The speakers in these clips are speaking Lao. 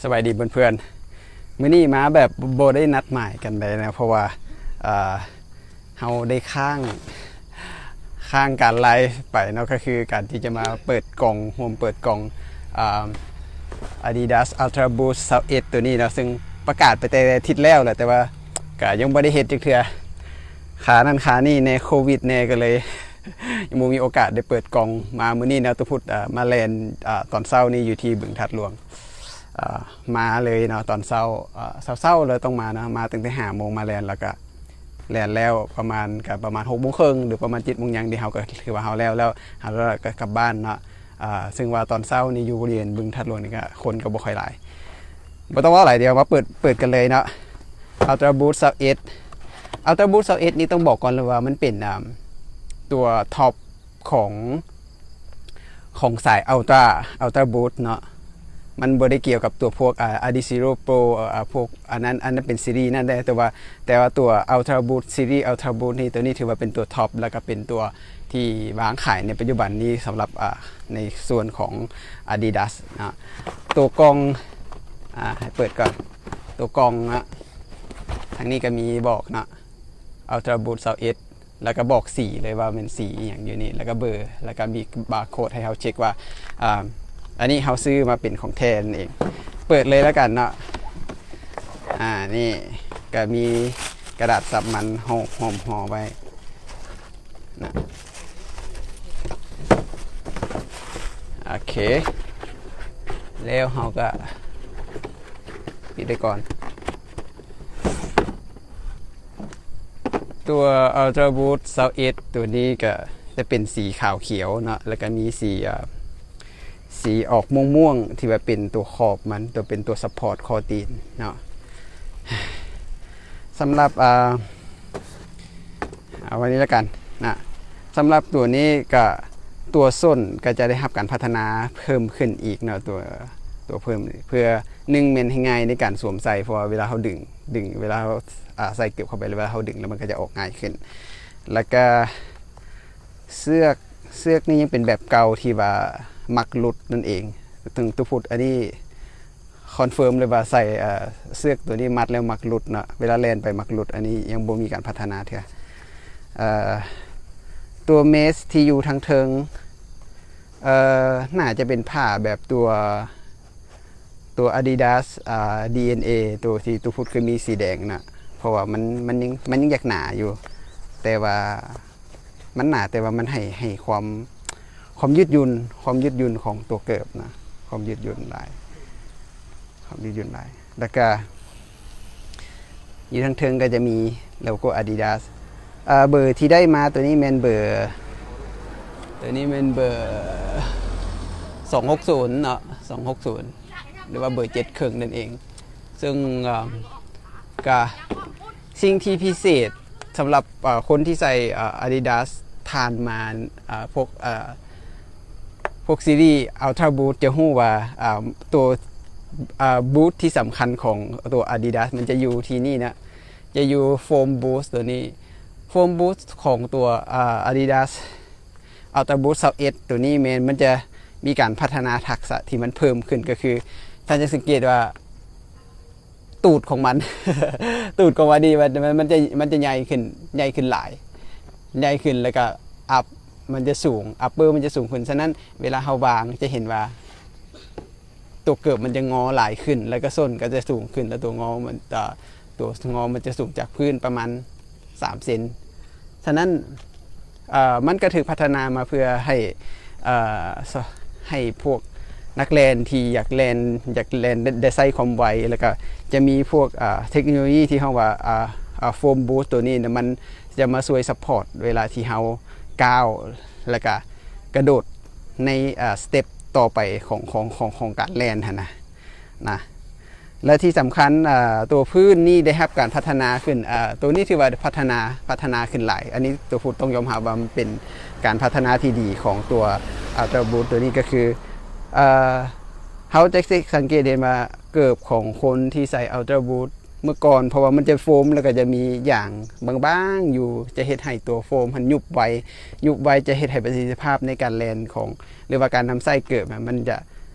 ສະບາຍດີເພື່ອນໆ ມື້ນີ້ມາແບບບໍ່ໄດ້ນັດໝາຍກັນໃດນະ ເພາະວ່າ ເອີ ເຮົາໄດ້ຄ້າງ ຄ້າງການໄລຟ໌ໄປເນາະ ກໍຄືການທີ່ຈະມາເປີດກ່ອງ ຮ່ວມເປີດກ່ອງ ອາ Adidas Ultra Boost ຊາວເອັດ ຕົວນີ້ເນາະ ເຊິ່ງປະກາດໄປແຕ່ອາທິດແລ້ວແຫຼະ ແຕ່ວ່າກໍຍັງບໍ່ໄດ້ເຮັດຈັກເທື່ອ ຄານັ້ນຄານີ້ແດ່ ໂຄວິດແດ່ ກໍເລີຍ ຍັງບໍ່ມີໂອກາດໄດ້ເປີດກ່ອງ. ມາມື້ນີ້ເນາະ ຕຸພຸດ ເອີ ມາແລ່ນ ເອີ ຕອນເຊົ້ານີ້ຢູ່ທີ່ບຶງທາດຫຼວງ ເອີ ມາເລີຍເນາະ ຕອນເຊົ້າ ເອີ ເຊົ້າໆເລີຍຕ້ອງມາເນາະ ມາຕັ້ງແຕ່ຫ້າໂມງມາແລ່ນ ແລ້ວກະແລ່ນແລ້ວປະມານ ກະປະມານຫົກໂມງເຄິ່ງ ຫຼືປະມານເຈັດໂມງຫຍັງ ທີ່ເຮົາກໍຖືວ່າເຮົາແລ້ວແລ້ວ ເຮົາກໍກັບບ້ານເນາະ. ເຊິ່ງວ່າຕອນເຊົ້ານີ້ຢູ່ບໍລິເວນບຶງທາດຫຼວງນີ້ກະຄົນກໍບໍ່ຄ່ອຍຫຼາຍ ບໍ່ຕ້ອງເວົ້າຫຼາຍ ດຽວມາເປີດ ເປີດກັນເລີຍເນາະ. Ultra Boost ຊາວເອັດ Ultra Boost ຊາວເອັດນີ້ຕ້ອງບອກກ່ອນເລີຍວ່າມັນເປັນ ອາ ຕົວທັອບຂອງ ຂອງສາຍ Ultra Ultra Boost ເນາະ ມັນບໍ່ໄດ້ກ່ຽວກັບຕົວພວກ ອາ Adizero Pro ອາ ພວກອັນນັ້ນ ອັນນັ້ນເປັນຊີຣີນັ້ນແດ່ ແຕ່ວ່າ ແຕ່ວ່າຕົວ Ultra Boost ຊີຣີ Ultra Boost ນີ້ ຕົວນີ້ຖືວ່າເປັນຕົວທັອບ ແລ້ວກໍເປັນຕົວທີ່ວາງຂາຍໃນປັດຈຸບັນນີ້ສຳລັບ ອາ ໃນສ່ວນຂອງ Adidas ເນາະ. ຕົວກ່ອງ ອາ ໃຫ້ເປີດກ່ອນ ຕົວກ່ອງເນາະ ທາງນີ້ກໍມີບອກເນາະ Ultra Boost ຊາວເອັດ ແລ້ວກໍບອກສີເລີຍວ່າແມ່ນສີອີ່ຫຍັງຢູ່ນີ້ ແລ້ວກໍເບີ ແລ້ວກໍມີບາໂຄດໃຫ້ເຮົາເຊັກວ່າ ອາ ອັນນີ້ເຮົາຊື້ມາເປັນຂອງແທ້ນັ້ນເອງ. ເປີດເລີຍແລ້ວກັນເນາະ ອາ ນີ້ກໍມີກະດາດສັບມັນຫ້ອມ ຫ້ອມຫໍ່ໄວ້ນະ ໂອເຄ ແລ້ວເຮົາກໍປິດໄວ້ກ່ອນ. ຕົວ Ultra Boost ຊາວເອັດ ຕົວນີ້ກໍຈະເປັນສີຂາວຂຽວເນາະ ແລ້ວກໍມີສີ ອາ ສີອອກມ່ວງໆ ທີ່ວ່າເປັນຕົວຂອບມັນ ຕົວເປັນຕົວຊັບພອດຂໍ້ຕີນເນາະ. ສຳລັບ ອາ ເອົາໄວ້ນີ້ລະກັນນະ ສຳລັບຕົວນີ້ກະ ຕົວສົ້ນກໍຈະໄດ້ຮັບການພັດທະນາເພີ່ມຂຶ້ນອີກເນາະ ຕົວ ຕົວເພີ່ມ ເພື່ອ ໜຶ່ງແມ່ນໃຫ້ງ່າຍໃນການສວມໃສ່ ເພາະວ່າເວລາເຮົາດຶງ ດຶງ ເວລາເຮົາ ອາ ໃສ່ເກີບເຂົ້າໄປ ເວລາເຮົາດຶງແລ້ວມັນກໍຈະອອກງ່າຍຂຶ້ນ ແລ້ວກະເຊືອກ ເຊືອກນີ້ຍັງເປັນແບບເກົ່າທີ່ວ່າມັກຫຼຸດນັ້ນເອງ ເຖິງຕຸພຸດ ອັນນີ້ ຄອນເຟີມເລີຍວ່າໃສ່ ເອີ ເຊືອກຕົວນີ້ມັດແລ້ວມັກຫຼຸດເນາະ ເວລາແລ່ນໄປມັກຫຼຸດ ອັນນີ້ຍັງບໍ່ມີການພັດທະນາເທື່ອ. ເອີ ຕົວເມສທີ່ຢູ່ທາງເທິງ ເອີ ໜ້າຈະເປັນຜ້າແບບຕົວ ຕົວ Adidas ອາ ດີເອັນເອ ຕົວທີ່ຕຸພຸດເຄີຍມີສີແດງນະ ເພາະວ່າມັນ ມັນຍັງ ມັນຍັງຢາກໜາຢູ່ ແຕ່ວ່າ ມັນໜາ ແຕ່ວ່າມັນໃຫ້ ໃຫ້ຄວາມ ຄວາມຍືດຫຍຸ່ນ ຄວາມຍືດຫຍຸ່ນຂອງຕົວເກີບນະ ຄວາມຍືດຫຍຸ່ນຫຼາຍ ຄວາມຍືດຫຍຸ່ນຫຼາຍ ແລ້ວກະຢູ່ທາງເທິງກໍຈະມີໂລໂກ້ Adidas ເອີ ເບີທີ່ໄດ້ມາຕົວນີ້ແມ່ນເບີ ຕົວນີ້ແມ່ນເບີສອງຫົກສູນເນາະ ສອງຫົກສູນ ຫຼືວ່າເບີເຈັດເຄິ່ງນັ້ນເອງ ເຊິ່ງ ເອີ ກະສິ່ງທີ່ພິເສດສຳລັບ ເອີ ຄົນທີ່ໃສ່ ເອີ Adidas ຜ່ານມາ ເອີ ພວກ ເອີ ພວກຊີຣີ Ultra Boost ຈະຮູ້ວ່າ ເອີ ຕົວ ເອີ ບູດທີ່ສຳຄັນຂອງຕົວ Adidas ມັນຈະຢູ່ທີ່ນີ້ນະ ຈະຢູ່ Foam Boost ຕົວນີ້ Foam Boost ຂອງຕົວ ເອີ Adidas Ultra Boost ຊາວເອັດ ຕົວນີ້ແມ່ນມັນຈະມີການພັດທະນາທັກສະທີ່ມັນເພີ່ມຂຶ້ນ ກໍຄືທ່ານຈະສັງເກດວ່າ ຕູດຂອງມັນ ຕູດຂອງມັນນີ້ ມັນ ມັນ ມັນຈະ ມັນຈະໃຫຍ່ຂຶ້ນ ໃຫຍ່ຂຶ້ນຫຼາຍ ໃຫຍ່ຂຶ້ນ ແລ້ວກໍອັບມັນຈະສູງ upper ມັນຈະສູງຂຶ້ນ. ສະນັ້ນ ເວລາເຮົາວາງຈະເຫັນວ່າ ຕົວເກີບມັນຈະງໍຫຼາຍຂຶ້ນ ແລ້ວກໍສົ້ນກໍຈະສູງຂຶ້ນ ແລ້ວຕົວງໍມັນ ຕົວງໍມັນຈະສູງຈາກພື້ນປະມານສາມເຊັນ. ສະນັ້ນ ເອີ ມັນກໍຖືກພັດທະນາມາເພື່ອໃຫ້ ເອີ ໃຫ້ພວກນັກແລ່ນທີ່ຢາກແລ່ນ ຢາກແລ່ນໄດ້ ໄດ້ໃຊ້ຄວາມໄວ ແລ້ວກໍຈະມີພວກ ເອີ ເທັກໂນໂລຢີທີ່ເຮົາວ່າ ເອີ ເອີ Foam Boost ຕົວນີ້ນະ ມັນຈະມາຊ່ວຍ support ເວລາທີ່ເຮົາກ້າວ ແລ້ວກໍກະໂດດໃນ ເອີ step ຕໍ່ໄປຂອງ ຂອງ ຂອງ ຂອງການແລ່ນຫັ້ນນະ ນະ ແລະທີ່ສຳຄັນ ເອີ ຕົວພື້ນນີ້ໄດ້ຮັບການພັດທະນາຂຶ້ນ ເອີ ຕົວນີ້ຖືວ່າພັດທະນາ ພັດທະນາຂຶ້ນຫຼາຍ. ອັນນີ້ຕົວພຸດຕ້ອງຍອມຮັບວ່າມັນເປັນການພັດທະນາທີ່ດີຂອງຕົວ Ultra Boost ຕົວນີ້ກໍຄື ເອີ ເຮົາຈະສັງເກດເຫັນວ່າເກີບຂອງຄົນທີ່ໃສ່ Ultra Boost ເມື່ອກ່ອນ ເພາະວ່າມັນຈະໂຟມ ແລ້ວກໍຈະມີຢາງບາງໆຢູ່ ຈະເຮັດໃຫ້ຕົວໂຟມຫັ້ນຍຸບໄວ ຍຸບໄວຈະເຮັດໃຫ້ປະສິດທິພາບໃນການແລ່ນຂອງ ຫຼືວ່າການນຳໃຊ້ເກີບນະ ມັນຈະ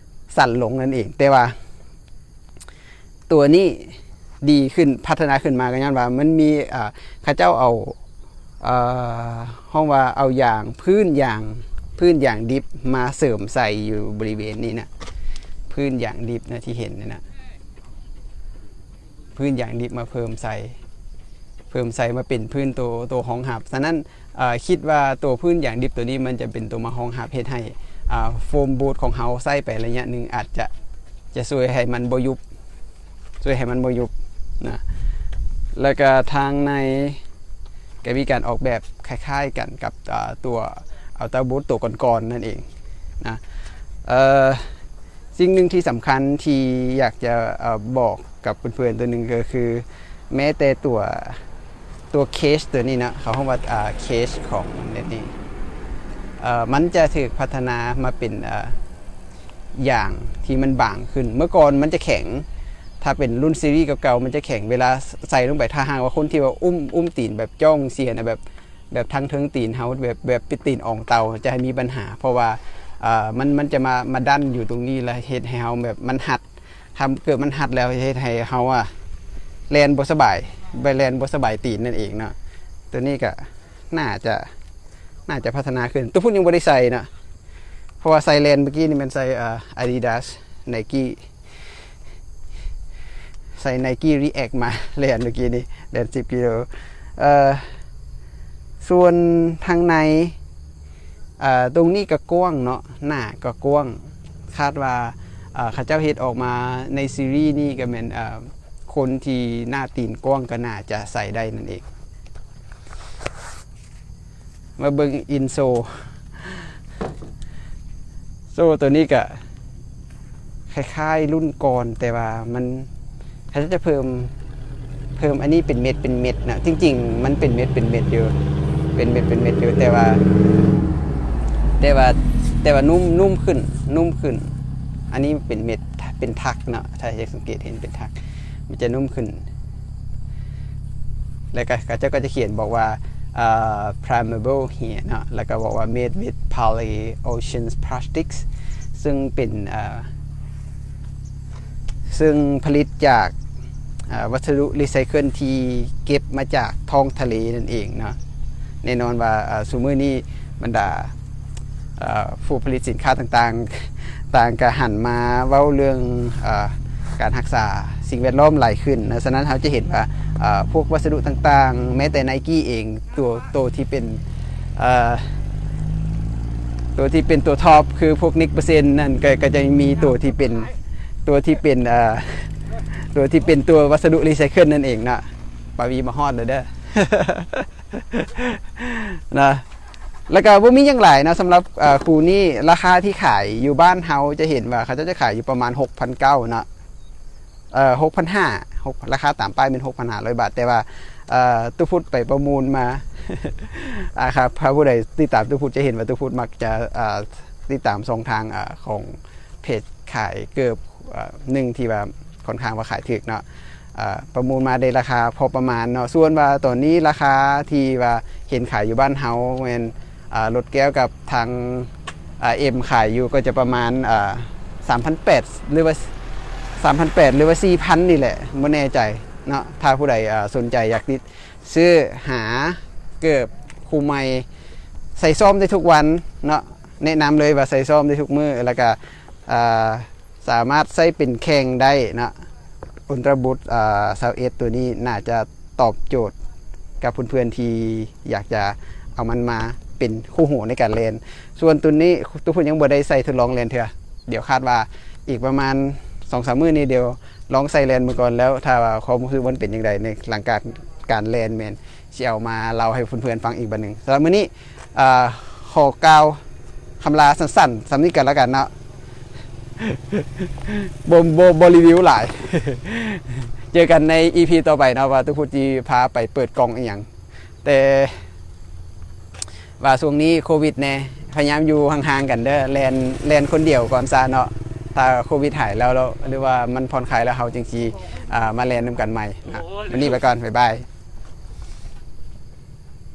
ສັ້ນລົງນັ້ນເອງ. ແຕ່ວ່າ ຕົວນີ້ດີຂຶ້ນ ພັດທະນາຂຶ້ນມາກໍຍ້ອນວ່າມັນມີ ເຂົາເຈົ້າເອົາ ເອີ ເຮົາວ່າເອົາຢາງ ພື້ນຢາງ ພື້ນຢາງດິບມາເສີມໃສ່ຢູ່ບໍລິເວນນີ້ນະ ພື້ນຢາງດິບນະ ທີ່ເຫັນນີ້ນະ ພື້ນຢາງດິບມາເພີ່ມໃສ່ ເພີ່ມໃສ່ມາເປັນພື້ນໂຕ ໂຕຮອງຮັບ. ສະນັ້ນ ເອີ ຄິດວ່າໂຕພື້ນຢາງດິບໂຕນີ້ມັນຈະເປັນໂຕມາຮອງຮັບ ເຮັດໃຫ້ ອາ ໂຟມບູດຂອງເຮົາໃຊ້ໄປໄລຍະໜຶ່ງ ອາດຈະ ຈະຊ່ວຍໃຫ້ມັນບໍ່ຍຸບ ຊ່ວຍໃຫ້ມັນບໍ່ຍຸບນະ. ແລ້ວກະທາງໃນກະມີການອອກແບບຄ້າຍໆກັນກັບ ອາ ຕົວ Ultraboot ໂຕກ່ອນໆນັ້ນເອງນະ. ເອີ ສິ່ງໜຶ່ງທີ່ສຳຄັນທີ່ຢາກຈະ ເອີ ບອກກັບເພື່ອນໆ ຕົວໜຶ່ງກໍຄື ແມ້ແຕ່ຕົວ ຕົວເຄສຕົວນີ້ເນາະ ເຂົາເອີ້ນວ່າ ອາ ເຄສຂອງແບບນີ້ ເອີ ມັນຈະຖືກພັດທະນາມາເປັນ ອາ ຢາງທີ່ມັນບາງຂຶ້ນ. ເມື່ອກ່ອນມັນຈະແຂງ ຖ້າເປັນລຸ້ນຊີຣີເກົ່າໆ ມັນຈະແຂງ ເວລາໃສ່ລົງໄປ ຖ້າຫາກວ່າຄົນທີ່ວ່າອຸ້ມ ອຸ້ມຕີນແບບຈ້ອງເຊຍນະ ແບບ ແບບທາງເທິງຕີນເຮົາ ແບບ ແບບເປັນຕີນອອງເຕົ່າ ຈະໃຫ້ມີບັນຫາ ເພາະວ່າ ເອີ ມັນ ມັນຈະມາ ມາດັນຢູ່ຕົງນີ້ ແລ້ວເຮັດໃຫ້ເຮົາແບບມັນຮັດ ຖ້າເກີດມັນຮັດແລ້ວເຮັດໃຫ້ເຮົາ ອາ ແລ່ນບໍ່ສະບາຍ ແລ່ນບໍ່ສະບາຍຕີນນັ້ນເອງເນາະ. ຕົວນີ້ກະໜ້າຈະ ໜ້າຈະພັດທະນາຂຶ້ນ. ຕົວພຸ້ນຍັງບໍ່ໄດ້ໃສ່ເນາະ ເພາະວ່າໃສ່ແລ່ນເມື່ອກີ້ນີ້ແມ່ນໃສ່ ອາ Adidas Nike ໃສ່ Nike React ມາແລ່ນເມື່ອກີ້ນີ້ ແລ່ນສິບກິໂລ. ເອີ ສ່ວນທາງໃນ ເອີ ຕົງນີ້ກະກວ້າງເນາະ ໜ້າກະກວ້າງ ຄາດວ່າ ເອີ ເຂົາເຈົ້າເຮັດອອກມາໃນຊີຣີນີ້ກະແມ່ນ ເອີ ຄົນທີ່ໜ້າຕີນກວ້າງກະໜ້າຈະໃສ່ໄດ້ນັ້ນເອງ. ມາເບິ່ງອິນໂຊ ໂຊໂຕນີ້ກະຄ້າຍໆລຸ້ນກ່ອນ ແຕ່ວ່າມັນ ເຂົາເຈົ້າຈະເພີ່ມ ເພີ່ມອັນນີ້ເປັນເມັດເປັນເມັດນະ. ຈິງໆມັນເປັນເມັດເປັນເມັດຢູ່ ເປັນເມັດເປັນເມັດຢູ່ ແຕ່ວ່າ ແຕ່ວ່າ ແຕ່ວ່ານຸ້ມ ນຸ້ມຂຶ້ນ ນຸ້ມຂຶ້ນ. ອັນນີ້ເປັນເມັດ ເປັນຖັກເນາະ ຖ້າຈະສັງເກດເຫັນເປັນຖັກ ມັນຈະນຸ້ມຂຶ້ນ. ແລ້ວກະເຂົາເຈົ້າກໍຈະຂຽນບອກວ່າ ເອີ primeable ເນາະ ແລ້ວກໍບອກວ່າ made with poly ocean plastics ຊຶ່ງເປັນ ເອີ ຊຶ່ງຜະລິດຈາກ ເອີ ວັດສະດຸຣີໄຊເຄິນທີ່ເກັບມາຈາກທ້ອງທະເລນັ້ນເອງເນາະ. ແນ່ນອນວ່າ ເອີ ຊຸມື້ນີ້ບັນດາ ເອີ ຜູ້ຜະລິດສິນຄ້າຕ່າງໆ ຕ່າງກະຫັນມາເວົ້າເລື່ອງ ເອີ ການຮັກສາສິ່ງແວດລ້ອມຫຼາຍຂຶ້ນນະ. ສະນັ້ນເຮົາຈະເຫັນວ່າ ເອີ ພວກວັດສະດຸຕ່າງໆ ແມ້ແຕ່ Nike ເອງ ຕົວ ໂຕທີ່ເປັນ ເອີ ໂຕທີ່ເປັນຕົວທັອບ ຄືພວກ Nick Percent ນັ້ນ ກະ ກະຈະມີໂຕທີ່ເປັນ ໂຕທີ່ເປັນ ເອີ ໂຕທີ່ເປັນຕົວວັດສະດຸຣີໄຊເຄິນນັ້ນເອງເນາະ. ປາວີມາຮອດແລ້ວເດີ ນະ. ແລ້ວກະບໍ່ມີຫຍັງຫຼາຍເນາະ ສຳລັບ ເອີ ຄູ່ນີ້. ລາຄາທີ່ຂາຍຢູ່ບ້ານເຮົາຈະເຫັນວ່າເຂົາເຈົ້າຈະຂາຍຢູ່ປະມານຫົກພັນເກົ້າເນາະ ເອີ ຫົກພັນຫ້າ ຫົກ ລາຄາຕາມປ້າຍແມ່ນຫົກພັນຫ້າຮ້ອຍບາດ ແຕ່ວ່າ ເອີ ຕູ້ພຸດໄປປະມູນມາ ອາ ຄັບ ຖ້າຜູ້ໃດຕິດຕາມຕູ້ພຸດຈະເຫັນວ່າຕູ້ພຸດມັກຈະ ເອີ ຕິດຕາມຊ່ອງທາງ ເອີ ຂອງເພຈຂາຍເກີບ ເອີ ໜຶ່ງທີ່ວ່າຂ້ອນຂ້າງວ່າຂາຍຖືກເນາະ ເອີ ປະມູນມາໄດ້ລາຄາພໍປະມານເນາະ. ສ່ວນວ່າຕອນນີ້ລາຄາທີ່ວ່າເຫັນຂາຍຢູ່ບ້ານເຮົາແມ່ນ ເອີ ລົດແກ້ວກັບທາງ ເອັມ ຂາຍຢູ່ກໍຈະປະມານ ເອີ ສາມພັນແປດ ຫຼືວ່າ ສາມພັນແປດ ຫຼືວ່າ ສີ່ພັນ ນີ້ແຫຼະ ບໍ່ແນ່ໃຈເນາະ. ຖ້າຜູ້ໃດ ເອີ ສົນໃຈຢາກຕິດຊື້ຫາເກີບຄູ່ໃໝ່ ໃສ່ຊ້ອມໄດ້ທຸກວັນເນາະ ແນະນຳເລີຍວ່າໃສ່ຊ້ອມໄດ້ທຸກມື້ ແລ້ວກະ ເອີ ສາມາດໃຊ້ເປັນແຂ່ງໄດ້ເນາະ. Ultraboot ເອີ ຊາວເອັດ ຕົວນີ້ໜ້າຈະຕອບໂຈດກັບເພື່ອນໆທີ່ຢາກຈະເອົາມັນມາເປັນຄູ່ຫູໃນການແລ່ນ. ສ່ວນຕົວນີ້ຕູ້ພຸດຍັງບໍ່ໄດ້ໃສ່ທົດລອງແລ່ນເທື່ອ ດຽວຄາດວ່າອີກປະມານສອງສາມມື້ນີ້ ດຽວລອງໃສ່ແລ່ນເບິ່ງກ່ອນ ແລ້ວຖ້າວ່າຄວາມຮູ້ສຶກມັນເປັນຈັ່ງໃດໃນຫຼັງການ ການແລ່ນ ແມ່ນຊິເອົາມາເລົ່າໃຫ້ເພື່ອນໆຟັງອີກບາດໜຶ່ງ. ສຳລັບມື້ນີ້ ເອີ ຂໍກ່າວຄຳລາສັ້ນໆສ່ຳນີ້ກັນລະກັນເນາະ ບໍ່ ບໍ່ ບໍ່ຣີວິວຫຼາຍ. ເຈີກັນໃນ ອີພີ ຕໍ່ໄປເນາະ ວ່າຕູ້ພຸດຊິພາໄປເປີດກ່ອງອີ່ຫຍັງ ແຕ່ວ່າຊ່ວງນີ້ໂຄວິດແດ່ ພະຍາຍາມຢູ່ຫ່າງໆກັນເດີ ແລ່ນ ແລ່ນຄົນດຽວກ່ອນຊະເນາະ. ຖ້າໂຄວິດຫາຍແລ້ວ ຫຼືວ່າມັນຜ່ອນຄາຍແລ້ວ ເຮົາຈຶ່ງຊິ ເອີ ມາແລ່ນນຳກັນໃໝ່ເນາະ. ມື້ນີ້ໄປກ່ອນ ບາຍບາຍ.